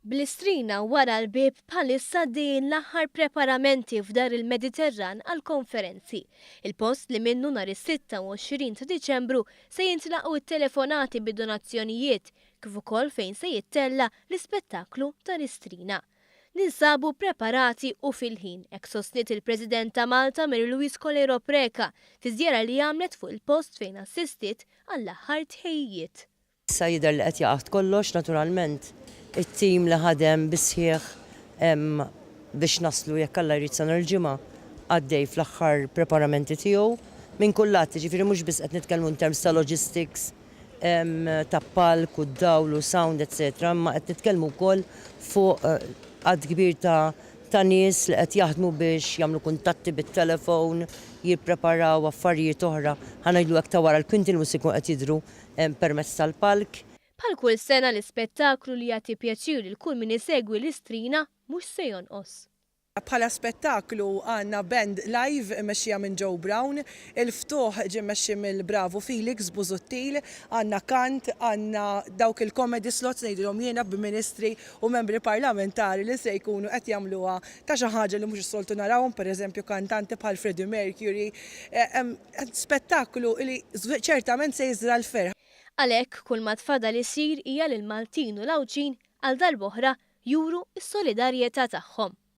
Bl-Istrina wara l-bieb bħalissa għaddejjin l-aħħar preparamenti f'Dar il-Mediterran għall-konferenzi. Il-post li minnu nhar is-26 ta' Diċembru se jintlaqgħu t-telefonati bid-donazzjonijiet kif ukoll fejn se jittella' l-ispettaklu tal-Istrina. Ninsabu preparati u fil-ħin, hekk sostniet il-President ta' Malta Mary Louise Coleiro Preca fi żjara li għamlet fuq il-post fejn assistiet għall-aħħar tħejjijiet. Issa jidher li qed jaqa' kollox, naturalment it-tim li ħadem bis-sħiħ biex naslu jekk Alla jrid sa nhar il-Ġimgħa għaddej fl-aħħar preparamenti tiegħu minn kull lat, jiġifieri mhux biss qed nitkellmu in terms ta' logistics ta' palk u dawl u sound etc. Imma qed nitkellmu wkoll fuq għadd kbir ta' ta' nies li qed jaħdmu biex jagħmlu kuntatti bit-telefon, jippreparaw affarijiet oħra, ħa ngħidlu hekk ta' wara l-kwinti li mhux se jkunu qed jidhru permezz tal-palk. Bħal kull sena l-ispettaklu li jagħti pjaċir lil kull min isegwi l-Istrina mhux se jonqos. Bħala spettaklu għandna band live immexxija minn Joe Brown, il-ftuħ ġie mmexxi mill-bravu Felix Busuttil, għandna kant, għandna dawk il-comedy slots ngħidilhom jiena b'ministri u membri parlamentari li se jkunu qed jagħmluha ta' xi ħaġa li mhux is-soltu narawhom, pereżempju kantanti bħal Freddie Mercury. Spettaklu li ċertament se jiżra' l-ferħ. Għalhekk, kull ma tfadal isir hija li l-Maltin u l-Għawdxin għal darb'oħra juru s-solidarjetà tagħhom.